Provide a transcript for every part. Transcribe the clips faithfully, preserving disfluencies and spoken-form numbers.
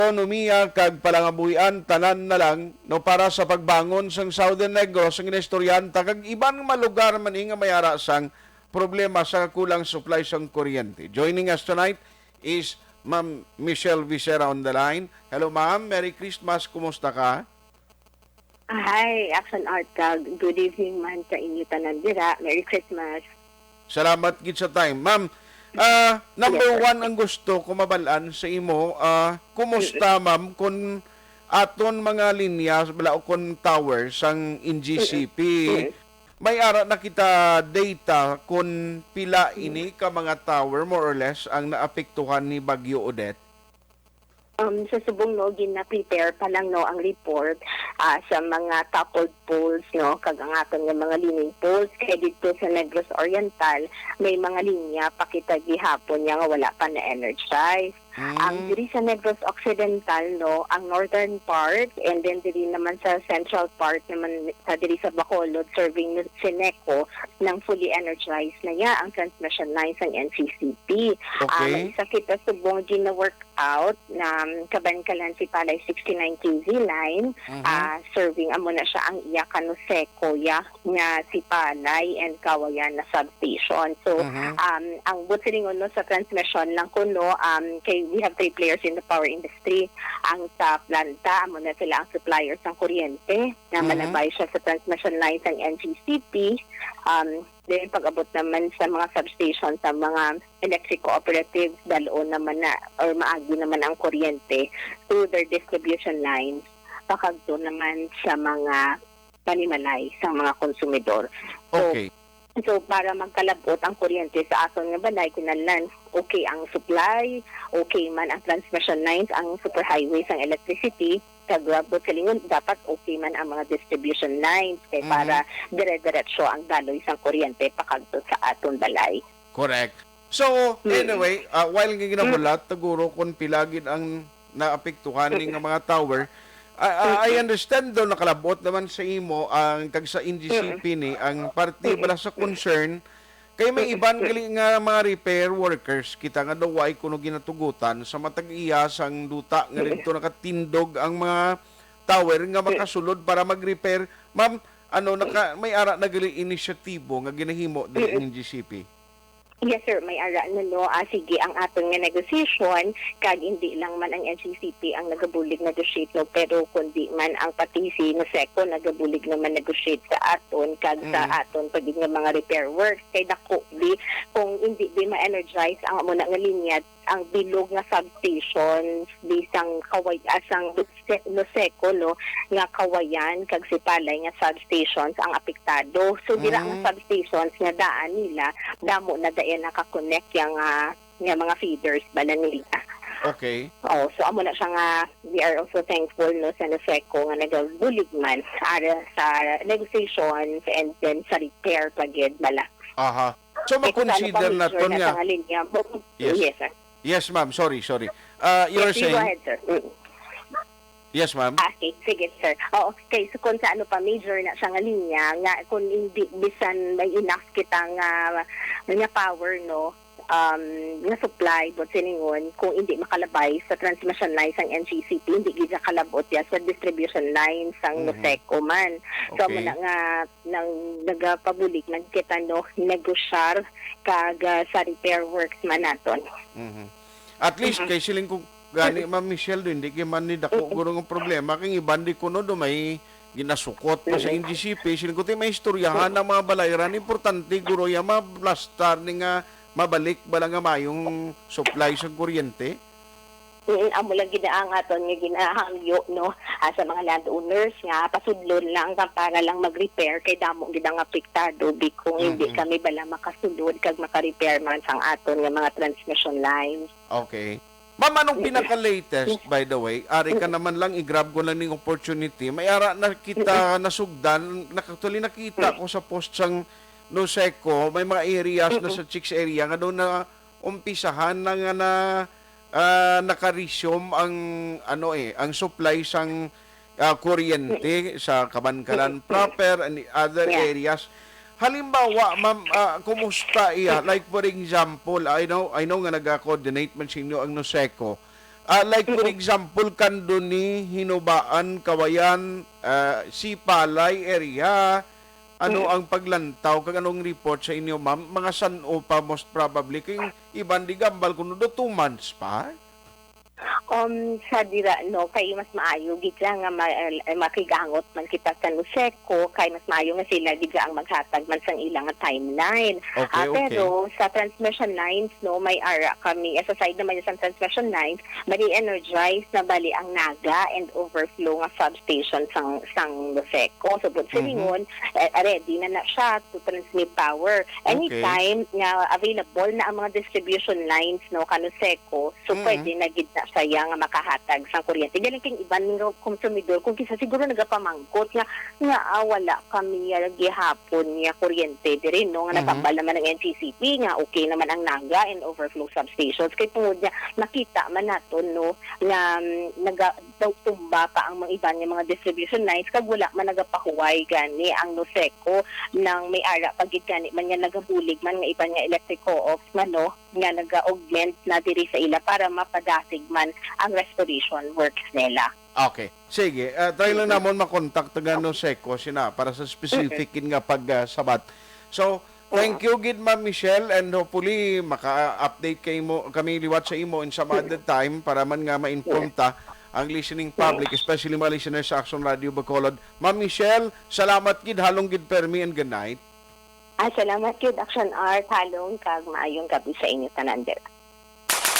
ekonomiya kag palangabuhian, tanan na lang, no, para sa pagbangon sang Southern Negros, ang ginaistoryahan ta, kag iban nga mga lugar man ni nga may ara sang problema sa kulang supply sang kuryente. Joining us tonight is Ma'am Michelle Vicera on the line. Hello, ma'am. Merry Christmas. Kumusta ka? Hi, Action Art, kag good evening man sa inyo tanan dira. Merry Christmas. Salamat gid sa time. Ma'am, ah, number Yes, sir. one ang gusto ko mabal-an sa imo, ah, kumusta, ma'am, kun aton mga linya, bala, o kun tower sang N G C P, Mm-mm. may ara na kita data kun pila Mm. ini ka mga tower, more or less, ang naapektuhan ni Bagyo Odette? Um, sa subong, no, gina-prepare pa lang, no, ang report, ah, sa mga toppled poles, no, kag ang aton nga mga leaning poles. Kay didto sa Negros Oriental, may mga linya pa kita gihapon niya nga wala pa na-energize. Ang Mm. diri sa Negros Occidental, no, ang northern part, and then diri naman sa central part naman, sa diri sa Bacolod, serving ni Ceneco, nang fully energized na niya ang transmission line sang N C C P. Ah, Okay. may isa kita subong gina-work out na, um, kabankalan si Palay sixty-nine K V line, Mhm. ah, serving amo na siya ang iya ka Noseco, ya, nga si Palay and Kawayan na substation. So, Mhm. um, ang buot silingon, no, sa transmission lang kuno, um, kay we have three players in the power industry. Ang sa planta, amo na sila ang supplier sang kuryente, na Mhm. malabay siya sa transmission line sang N G C P. Um, then pag-abot naman sa mga substation, sa mga electric cooperatives, dal-on naman na or maagi naman ang kuryente through their distribution lines pakadto naman sa mga panimalay sang mga konsumidor. So, Okay. so para magkalab-ot ang kuryente sa aton nga balay, kinahanglan okay ang supply, okay man ang transmission lines, ang superhighway sang electricity, kag buot silingon, dapat okay man ang mga distribution lines kay Mhm. para dire-diretso ang daloy sang kuryente pakadto sa aton balay. Correct. So, Mm. anyway, ah, while nga ginahulat, Mm. siguro kung pila gid ang naapektuhan ni nga mga tower, ah, ah, I Mm. understand daw nakalab-ot naman sa imo ang kag sa N G C P Mm. ni ang parte Mm. bala sa concern kay may Mm. iban gali nga mga repair workers kita nga daw way kuno ginatugutan sa matag iya sang duta nga Mm. didto nakatindog ang mga tower nga Mm. makasulod para mag-repair. Ma'am, ano, naka, may ara na gali inisyatibo nga ginahimo diri ang Mm. N G C P? Yes, sir. May ara na, no. Ah, sige, ang aton nga negosasyon, kag hindi lang man ang N C C P ang nagabulig negotiate, no, pero kundi man ang pati si Noseco nagabulig naman negotiate sa aton, kag sa Mm. aton pa gid nga mga repair works. Kay dako, bi, kung hindi, bi, ma-energize ang amo na nga linya, ang bilog nga substations, bi, sang Kaway-, ah, sang Se-, Noseco, no, nga Kawayan kag Sipalay nga substations ang apektado. So, dira ang Mm. substations nga daan nila, damo na dayon naka-connect yang, ah, nga mga feeders bala nila. Okay. Oh, so amo na siya nga we are also thankful, no, sa Noseco nga nagabulig man ara sa negotiations and then sa repair pa gid bala. Aha. So, Kay kung ano pa, makonsider na major to na niya. Sa nga linya. Yes. Yes, sir. Yes, ma'am. Sorry, sorry. Ah, you Yes, were you go saying? Ahead, sir. Mm. Yes, ma'am. Ah, okay. Sige, sir. Oo. Okay, so kung sa ano pa, major na siya nga linya, nga kung hindi, bisan may enough kita nga, nga power, no, um, nga supply, buot silingon, kung hindi makalabay sa transmission line sang N G C P, hindi gid siya kalabot ya sa distribution line sang Mhm. Noseco man. So, amo Okay. na nga, nang nagapabulig man kita, no, negosyar kag, ah, sa repair works man naton. Mhm. At least, Mhm. kay siling ko gani, Mm. Ma'am Michelle, do, hindi kay man ni dako Mm. guro nga problema, kay iban di kuno do may ginasukot pa sa Mm. N G C P. Siling ko, ti may istoryahan Mm. ang mga balayran. Importante guro ya mablastar ni nga mabalik bala nga mayong supply sa kuryente. Mm, amo lang gid ang aton nga ginahangyo, no, ah, sa mga landowners nga pasudlon lang ta para lang mag-repair kay damo gid ang apektado, bi, kung hindi Mhm. kami bala makasulod kag maka-repair man sang aton nga mga transmission lines. Okay. Ma'am, anong Mm. pinaka-latest, Yes. by the way? Ari ka Mm. naman lang, i-grab ko lang ning opportunity. May ara na kita Mm. nasugdan, nak-, actually nakita Mm. ko sa post sang Noseco, may mga areas na Mm. sa Chicks area nga daw na umpisahan na nga na, ah, naka-resume ang, ano, eh, ang supply sang, ah, kuryente Mm. sa Kabankalan Mm. proper and other Yeah. areas. Halimbawa, ma'am, ah, kumusta iya? Mm. Like, for example, I know, I know nga naga-coordinate man sa inyo ang Noseco. Ah, like, for example, Candoni, Hinubaan, Kawayan, ah, Sipalay area, ano ang paglantaw kag anong report sa inyo, ma'am? Mga san-o pa, most probably, kay iban di gambal kuno do two months pa? Um, sa dira, no, kay mas maayo gid lang nga ma- eh, makigangot man kita sa NOSECO, kay mas maayo nga sila gid ang maghatag man sang ilang timeline. Okay, Ah, okay. Pero sa transmission lines, no, may ara kami, as aside naman sa transmission lines, mali energize na bali ang Naga and overflow nga substation sang sang NOSECO. So, but Mhm. silingon, eh, ready na na siya to transmit power. Anytime nga available na ang mga distribution lines, no, ka NOSECO, so Mhm. pwede na gid na siya nga makahatag sang kuryente. Galing kay iban nga konsumidor, kung kinsa siguro nagapamangkot nga, nga, ah, wala kami, ah, gihapon nga kuryente diri, no, nga Mhm. natambal naman ang N G C P nga okay naman ang Naga and overflow substations. Kay tungod nga nakita man naton, no, nga, mm, naga daw tumba pa ang mga iban nga mga distribution lines kag wala man nagapahuway gani ang NOSECO, nang may ara pa gid gani man nga nagabulig man nga iban nga electric co-ops man, no, nga naga-augment na diri sa ila para mapadasig man ang restoration works nila. Okay. Sige, ah, try lang namon makontak taga NOSECO sina para sa specific nga pagsabat. So, thank you gid, Ma'am Michelle, and hopefully maka-update kay mo kami liwat sa imo in some other time para man nga ma-inform ta ang listening public, especially mga listeners sa Action Radio Bacolod. Ma'am Michelle, salamat gid, halong gid permi, and good night. Ah, salamat gid, Action Art, halong kag maayong gabi sa inyo tanan dira.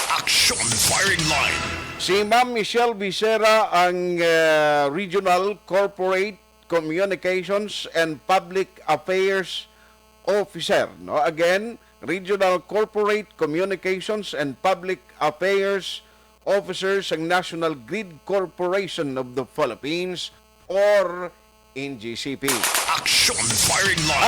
Action Firing Line. Si Ma'am Michelle Becerra ang, eh, Regional Corporate Communications and Public Affairs Officer, no? Again, Regional Corporate Communications and Public Affairs Officer sa National Grid Corporation of the Philippines or N G C P. Action Firing Line. Ang